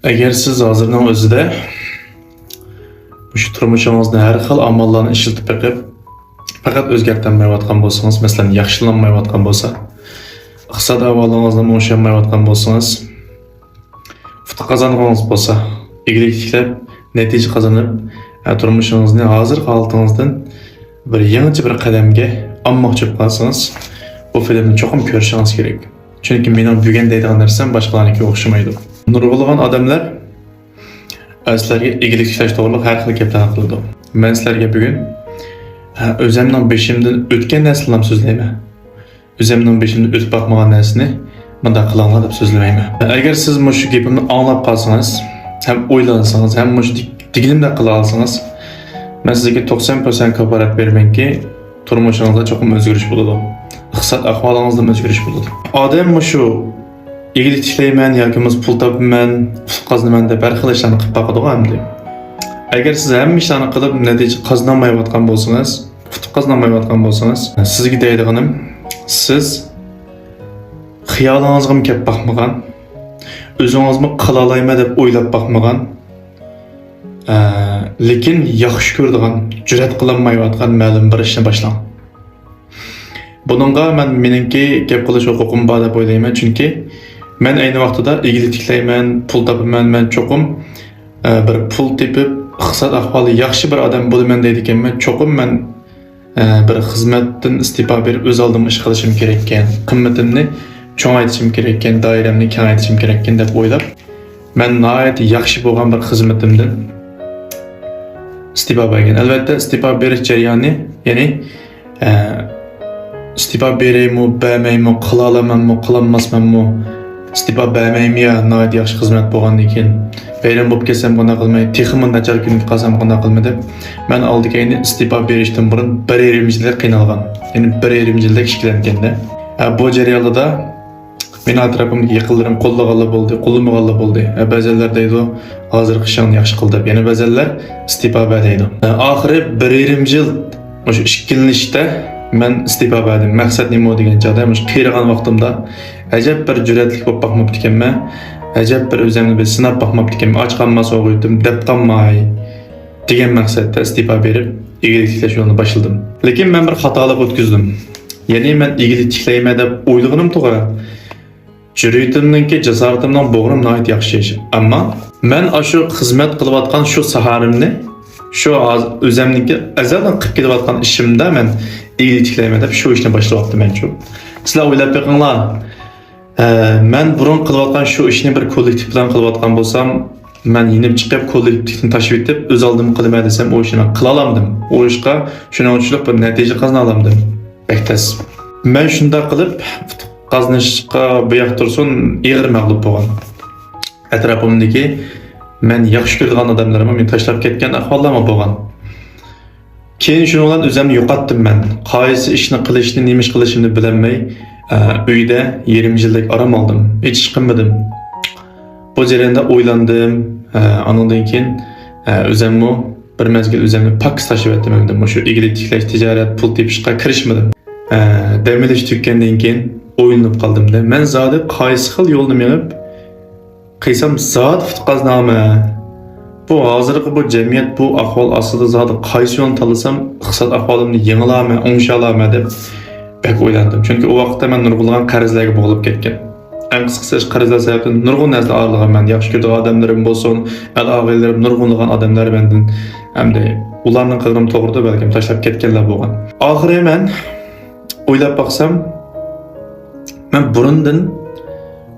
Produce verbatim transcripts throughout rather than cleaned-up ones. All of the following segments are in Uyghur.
ئەگەر سىز ھازىرنىڭ ئۆزىدە مۇشۇ تۇرمۇشىڭىزنى ھەر خىل ئاماللارنى ئىشلىتىپ بېقىپ، پەقەت ئۆزگەرتەلمەيۋاتقان بولسىڭىز، مەسىلەن، ياخشىلانمايۋاتقان بولسا، ئىقتىساد ئەھۋالىڭىزنى ئوڭشالمايۋاتقان بولسىڭىز، ئۇتۇق قازانغىڭىز بولسا، ئىگىلىك تىكلەپ، نەتىجە قازىنىپ، ھە، تۇرمۇشىڭىزنى ھازىرقى ھالىتىڭىزدىن بىر يېڭىچە بىر قەدەمگە ئالماقچى بولۇپ قالسىڭىز، بۇ فىلىمنى چوقۇم كۆرۈشىڭىز كېرەك. چۈنكى مېنىڭ بۈگۈن دەيدىغان نەرسەم باشقىلارنىڭكىگە ئوخشىمايدۇ. نۇرغۇنلىغان ئادەملەر، ئە، سىلەرگە ئىگىلىك تىكلەش توغرىلىق ھەر خىل گەپلەرنى قىلىدۇ. مەن سىلەرگە بۈگۈن، ئە، ئۆزەمنىڭ بېشىمدىن ئۆتكەن نەرسىلەرنى سۆزلەيمەن. ئۆزەمنىڭ بېشىمدىن ئۆتۈپ باقمىغان نەرسىنى مۇنداق قىلىڭلار دەپ سۆزلىمەيمەن. ئەگەر سىز مۇشۇ گېپىمنى ئاڭلاپ قالسىڭىز، ھەم ئويلانسىڭىز، ھەم مۇشۇ دېگ-، دېگىنىمدەك قىلالىسىڭىز، مەن سىزگە توقسان پىرسەنت كاپالەت بېرىمەنكى، تۇرمۇشىڭىزدا چوقۇم ئۆزگىرىش بولىدۇ. ئىقتىساد ئەھۋالىڭىزدىمۇ ئۆزگىرىش بولىدۇ. ئادەم مۇشۇ ئىگىلىك تىكلەيمەن ياكى بولمىسا پۇل تاپىمەن، ئۇتۇق قازىنىمەن دەپ ھەر خىل ئىشلارنى قىلىپ باقىدىغۇ ئەمدى. ئەگەر سىز ھەممە ئىشلارنى قىلىپ نەتىجە قازىنالمايۋاتقان بولسىڭىز، ئۇتۇق قازىنالمايۋاتقان بولسىڭىز، سىزگە دەيدىغىنىم، سىز خىيالىڭىزغىمۇ كەپ باقمىغان، ئۆزىڭىزمۇ قىلالايمەن دەپ ئويلاپ باقمىغان، ئە، لېكىن ياخشى كۆرىدىغان، جۈرئەت قىلالمايۋاتقان مەلۇم بىر ئىشنى باشلاڭ. بۇنىڭغا مەن، مېنىڭكى گەپ قىلىش ھوقۇقۇم بار دەپ ئويلايمەن، چۈنكى مەن ئەينى ۋاقتىدا ئىگىلىك تىكلەيمەن، پۇل تاپىمەن، مەن چوقۇم، ئە، بىر پۇل تېپىپ، ئىقتىساد ئەھۋالى ياخشى بىر ئادەم بولىمەن دەيدىكەنمەن، چوقۇم مەن، ئە، بىر خىزمەتتىن ئىستېپا بېرىپ، ئۆز ئالدىمغا ئىش قىلىشىم كېرەككەن، قىممىتىمنى چوڭايتىشىم كېرەككەن، دائىرەمنى كېڭەيتىشىم كېرەككەن دەپ ئويلاپ، مەن ناھايىتى ياخشى بولغان بىر خىزمىتىمدىن ئىستېپا بەرگەن. ئەلۋەتتە، ئىستېپا بېرىش جەريانى، يەنى، ئە، ئىستېپا بېرەيمۇ، بەرمەيمۇ، قىلالامەنمۇ، قىلالماسمەنمۇ، ئىستېپا بەرمەيمۇ يا ناھايىتى ياخشى خىزمەت بولغاندىن كېيىن، ۋەيران بولۇپ كەتسەم قانداق قىلماي، تېخىمۇ ناچار كۈنگە قالسام قانداق قىلماي دەپ، مەن ئالدى كەينى ئىستېپا بېرىشتىن بۇرۇن بىر يېرىم يىلدەك قىينالغان. يەنى بىر يېرىم يىلدەك ئىككىلەنگەندە. ئە، بۇ جەرياندا مېنىڭ ئەتراپىمدىكى يېقىنلىرىم قوللىغانلا بولدى، قوللىمىغانلا بولدى. ئە، بەزەنلەر دەيدۇ، «ھازىرقى ئىشىڭنى ياخشى قىل» دەپ. يەنە بەزەنلەر، «ئىستېپا بەر» دەيدۇ. ئە، ئاخىرى بىر يېرىم يىل مۇشۇ ئىككىلىنىشتە مەن ئىستېپا بەردىم. مەقسەت نېمە دېگەن چاغدا، مۇشۇ قېرىغان ۋاقتىمدا ئەجەب بىر جۈرئەتلىك بولۇپ باقماپتىكەنمەن، ئەجەب بىر ئۆزۈمنى بىر سىناپ باقماپتىكەنمەن، ئاچ قالما سوغۇيتتۇم دەپ قالماي دېگەن مەقسەتتە ئىستېپا بېرىپ، ئىگىلىك تىكلەش يولىنى باشلىدىم. لېكىن مەن بىر خاتالىق ئۆتكۈزدۈم. يەنى مەن ئىگىلىك تىكلەيمەن دەپ ئويلىغىنىم توغرا. جۈرئىتىمنىڭكى، جاسارىتىمنىڭ بوغۇرۇم ناھايىتى ياخشى. ئەمما مەن ئاشۇ خىزمەت قىلىۋاتقان شۇ ساھەمنى، شۇ ھاز-، ئۆزەمنىڭكى ئەزەلدىن قىلىپ كېلىۋاتقان ئىشىمدا مەن ئىگىلىك تىكلەيمەن دەپ شۇ ئىشنى باشلاۋاپتىمەنچۇ. سىلەر ئويلاپ بېقىڭلار. ئە، مەن بۇرۇن قىلىۋاتقان شۇ ئىشنى بىر كوللېكتىپ بىلەن قىلىۋاتقان بولسام، مەن يېنىپ چىقىپ، كوللېكتىپنى تاشلىۋېتىپ، ئۆز ئالدىمغا قىلىمەن دېسەم، ئۇ ئىشنى مەن قىلالامدىم. ئۇ ئىشقا شۇنىڭ ئۈچۈنلۈك بىر نەتىجە قازىنالامدىم. بەك تەس. مەن شۇنداق قىلىپ، ئۇتۇق قازىنىشقا بۇ ياق تۇرسۇن، ئېغىر مەغلۇپ بولغان. ئەتراپىمدىكى مەن ياخشى كۆرىدىغان ئادەملىرىممۇ مېنى تاشلاپ كەتكەن ئەھۋاللارمۇ بولغان. كېيىن شۇنىڭ بىلەن ئۆزۈمنى يوقاتتىم مەن. قايسى ئىشنى قىلىشنى، نېمە ئىش قىلىشىمنى بىلەلمەي، ئە، ئۆيدە يېرىم يىلدەك ئارام ئالدىم. ھېچ ئىش قىلمىدىم. بۇ جەرياندا ئويلاندىم. ئە، ئانىڭدىن كېيىن، ئە، ئۆزۈممۇ بىر مەزگىل ئۆزۈمنى پاكىز تاشلىۋەتتىم ئەمدى. مۇشۇ ئىگىلىك تىكلەش، تىجارەت، پۇل تېپىشقا كىرىشمىدىم. ئە، دەم ئېلىش تۈگىگەندىن كېيىن ئويلىنىپ قالدىم-دە، مەن زادى قايسى خىل يولنى مېڭىپ، قىلسام زادى ئۇتۇق قازىنامەن. بۇ ھازىرقى بۇ جەمئىيەت، بۇ ئەھۋال ئاستىدا زادى قايسى يولنى تاللىسام، ئىقتىساد ئەھۋالىمنى يېڭىلارمەن، ئوڭشالارمەن دەپ بەك ئويلاندىم. چۈنكى ئۇ ۋاقىتتا مەن نۇرغۇنلىغان قەرزلەرگە بوغۇلۇپ كەتكەن. ئەڭ قىسقىسى، قەرزلەر سەۋەبىدىن نۇرغۇن نەرسىلەر ئايرىلغان مەن. ياخشى كۆرىدىغان ئادەملىرىم بولسۇن، ئەل-ئاغىنىلىرىم، نۇرغۇنلىغان ئادەملەر مەندىن، ئەمدى ئۇلارنىڭ قىلغىنىمۇ توغرىدۇ، بەلكىم تاشلاپ كەتكەنلەر بولغان. ئاخىرى مەن ئويلاپ باقسام، مەن بۇرۇندىن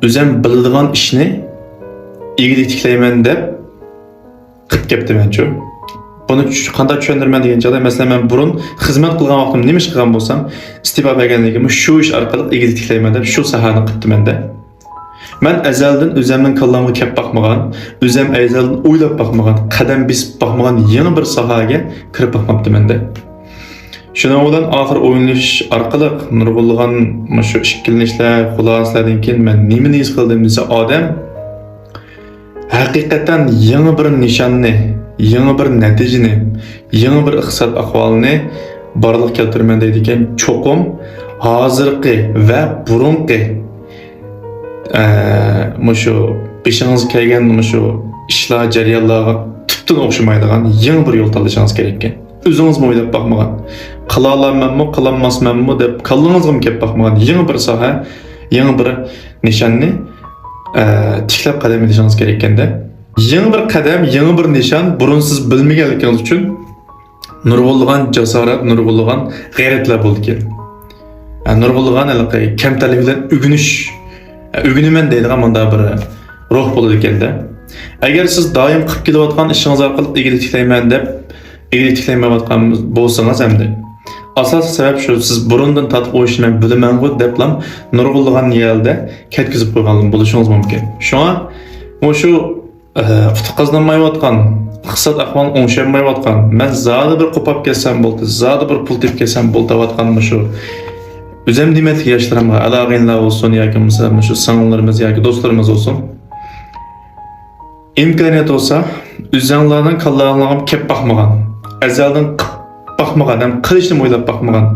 ئۆزۈم بىلىدىغان ئىشنى ئىگىلىك تىكلەيمەن دەپ قىلىپ كەپتىمەنچۇ. بۇنى چۈش-، قانداق چۈشەندۈرىمەن دېگەن چاغدا، مەسىلەن، مەن بۇرۇن خىزمەت قىلغان ۋاقتىمدا نېمە ئىش قىلغان بولسام، ئىستېپا بەرگەندىن كېيىن شۇ ئىش ئارقىلىق ئىگىلىك تىكلەيمەن دەپ شۇ ساھەنى قىپتىمەن-دە. مەن ئەزەلدىن ئۆزۈمنىڭ كاللامغا كەپ باقمىغان، ئۆزۈم ئەزەلدىن ئويلاپ باقمىغان، قەدەم بېسىپ باقمىغان يېڭى بىر ساھەگە كىرىپ باقماپتىمەن-دە. شۇنىڭ بىلەن ئاخىر ئويلىنىش ئارقىلىق نۇرغۇنلىغان مۇشۇ ئىككىلىنىشلەر، خۇلاسىلەردىن كېيىن مەن نېمىنى ھېس قىلدىم دېسە، ئادەم ھەقىقەتەن يېڭى بىر نىشاننى، يېڭى بىر نەتىجىنى، يېڭى بىر ئىقتىساد ئەھۋالىنى بارلىققا كەلتۈرىمەن دەيدىكەن. چوقۇم ھازىرقى ۋە بۇرۇنقى، ئە، مۇشۇ بېشىڭىزغا كەلگەن مۇشۇ ئىشلار، جەريانلارغا تۈپتىن ئوخشىمايدىغان يېڭى بىر يول تاللىشىڭىز كېرەككەن. ئۆزىڭىزمۇ ئويلاپ باقمىغان، قىلالامەنمۇ، قىلالماسمەنمۇ دەپ كاللىڭىزغىمۇ كەپ باقمىغان يېڭى بىر ساھە، يېڭى بىر نىشاننى، ئە، تىكلەپ قەدەم ئېلىشىڭىز كېرەككەندە. يېڭى بىر قەدەم، يېڭى بىر نىشان، بۇرۇن سىز بىلمىگەنلىكىڭىز ئۈچۈن نۇرغۇنلىغان جاسارەت، نۇرغۇنلىغان غەيرەتلەر بولىدىكەن. ئە، نۇرغۇنلىغان ھېلىقى كەمتەرلىك بىلەن ئۆگىنىش، ئە، ئۆگىنىمەن دەيدىغان مۇنداق بىر روھ بولىدىكەندە. ئەگەر سىز دائىم قىلىپ كېلىۋاتقان ئىشىڭىز ئارقىلىق ئىگىلىك تىكلەيمەن دەپ، ئىگىلىك تىكلەيمەيۋاتقان بولسىڭىز ئەمدى، ئاساسلىق سەۋەب شۇ، سىز بۇرۇندىن تارتىپ ئۇ ئىشنى مەن بىلىمەنغۇ دەپلا نۇرغۇنلىغان يەردە كەتكۈزۈپ قويغان بولۇشىڭىز مۇمكىن. شۇڭا مۇشۇ ئۇتۇق قازىنالمايۋاتقان، ئىقتىساد ئەھۋالى ئوڭشالمايۋاتقان، مەن زادى بىر قوپاپ كەتسەم بولدى، زادى بىر پۇل تېپىپ كەلسەم بولدى دەۋاتقان مۇشۇ ئۆزۈم دېمەتلىك ياشلىرىمغا، ئاغىنىلەر بولسۇن ياكى بولمىسا مۇشۇ سىڭىللىرىمىز ياكى دوستلىرىمىز بولسۇن، ئىمكانىيەت بولسا، ئۆزۈڭلارنىڭ كاللاڭلارغا كەپ باقمىغان، ئەزەلدىن قىلىپ باقمىغان ھەم قىلىشنىمۇ ئويلاپ باقمىغان،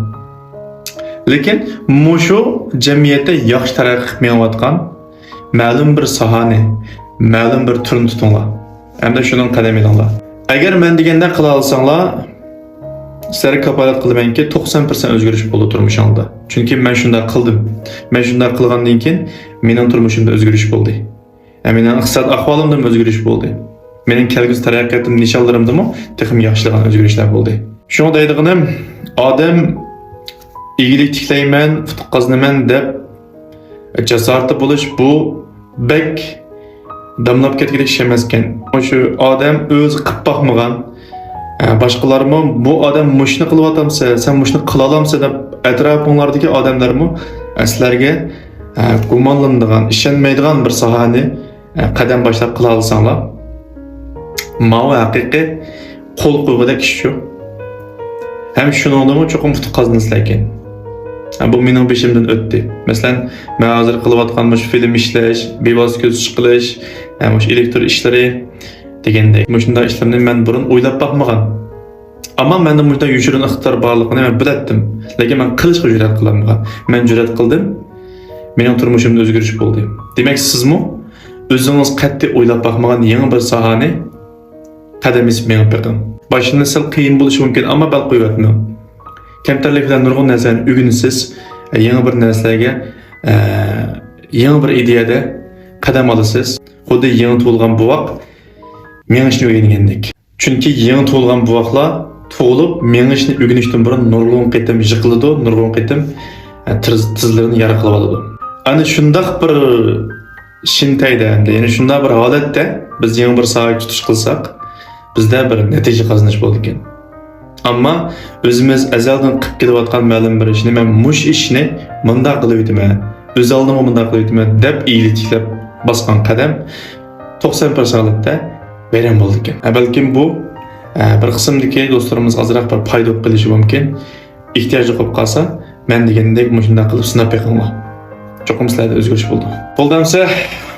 لېكىن مۇشۇ جەمئىيەتتە ياخشى تەرەققىي قىلىپ مېڭىۋاتقان مەلۇم بىر ساھەنى، مەلۇم بىر تۈرنى تۇتۇڭلار. ئەمدى شۇنىڭغا قەدەم ئېلىڭلار. ئەگەر مەن دېگەندەك قىلالىساڭلار، سىلەرگە كاپالەت قىلىمەنكى، توقسان پىرسەنت ئۆزگىرىش بولىدۇ تۇرمۇشۇڭلاردا. چۈنكى مەن شۇنداق قىلدىم. مەن شۇنداق قىلغاندىن كېيىن مېنىڭ تۇرمۇشۇمدا ئۆزگىرىش بولدى. ھەم مېنىڭ ئىقتىساد ئەھۋالىمدىمۇ ئۆزگىرىش بولدى. مېنىڭ كەلگۈسى تەرەققىياتىم نىشانلىرىمدىمۇ تېخىمۇ ياخشىلىغان ئۆزگىرىشلەر بولدى. شۇڭا دەيدىغىنىم، ئادەم ئىگىلىك تىكلەيمەن، ئۇتۇق قازىنىمەن دەپ جاسارىتى بولۇش، بۇ بەك داملاپ كەتكۈدەك ئىش ئەمەسكەن. شۇ ئادەم ئۆزى قىلىپ باقمىغان، ئە، باشقىلارمۇ بۇ ئادەم مۇشۇنى قىلىۋاتامسە، سەن مۇشۇنى قىلالامسە دەپ ئەتراپىڭلاردىكى ئادەملەرمۇ، ئە، سىلەرگە، ئە، گۇمانلىنىدىغان، ئىشەنمەيدىغان بىر ساھەنى، ئە، قەدەم باشلاپ قىلالىساڭلار، ماۋۇ ھەقىقىي قول قويغۇدەك ئىش شۇ. ھەم شۇنىڭدىمۇ چوقۇم ئۇتۇق قازىنىسىلەركەن. ھە، بۇ مېنىڭ بېشىمدىن ئۆتتى. مەسىلەن، مەن ھازىر قىلىۋاتقان مۇشۇ فىلىم ئىشلەش، بىۋاسىتە كۆزىتىش قىلىش، ھە، مۇشۇ ئېلېكتر ئىشلىرى دېگەندەك، مۇشۇنداق ئىشلارنى مەن بۇرۇن ئويلاپ باقمىغان. ئەمما مەندە مۇشۇنداق يوشۇرۇن ئىقتىدار بارلىقىنى مەن بىلەتتىم. لېكىن مەن قىلىشقا جۈرئەت قىلالمىغان. مەن جۈرئەت قىلدىم. مېنىڭ تۇرمۇشۇمدا ئۆزگىرىش بولدى. دېمەك، سىزمۇ ئۆزىڭىز قەتئىي ئويلاپ باقمىغان يېڭى بىر ساھەنى قەدەم بېسىپ مېڭىپ بېقىڭ. باشلىنىشى سەل قىيىن بولۇشى مۇمكىن، ئەمما بەل قويۇۋەتمەڭ. كەمتەرلىك بىلەن نۇرغۇن نەرسىلەرنى ئۆگىنىسىز، يېڭى بىر نەرسىلەرگە، ئە، يېڭى بىر ئىدىيەدە قەدەم ئالىسىز. خۇددى يېڭى تۇغۇلغان بوۋاق مېڭىشنى ئۆگەنگەندەك. چۈنكى يېڭى تۇغۇلغان بوۋاقلار تۇغۇلۇپ مېڭىشنى ئۆگىنىشتىن بۇرۇن نۇرغۇن قېتىم يىقىلىدۇ، نۇرغۇن قېتىم، ئە، تىز-، تىزلىرىنى يارىقلاۋالىدۇ. ئەنە شۇنداق بىر شىنتەيدە ھەمدە يەنە شۇنداق بىر ھالەتتە بىز يېڭى بىر ساھەگە تۇتۇش قىلساق، بىزدە بىر نەتىجە قازىنىش بولىدىكەن. ئەمما ئۆزىمىز ئەزەلدىن قىلىپ كېلىۋاتقان مەلۇم بىر ئىشنى، مەن مۇشۇ ئىشنى مۇنداق قىلىۋېتىمەن، ئۆز ئالدىمغا مۇنداق قىلىۋېتىمەن دەپ ئىگىلىك تىكلەپ باسقان قەدەم توقسان پىرسەنت ھالەتتە ۋەيران بولىدىكەن. ھە، بەلكىم بۇ، ئە، بىر قىسىمدىكى دوستلىرىمىزغا ئازراق بىر پايدا بولۇپ قېلىشى مۇمكىن. ئېھتىياجلىق بولۇپ قالسا، مەن دېگەندەك مۇشۇنداق قىلىپ سىناپ بېقىڭلار. چوقۇم سىلەردە ئۆزگىرىش بولىدۇ. بولدى ئەمسە،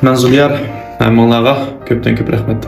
مەن زۇليار، ھەممىڭلارغا كۆپتىن كۆپ رەھمەت.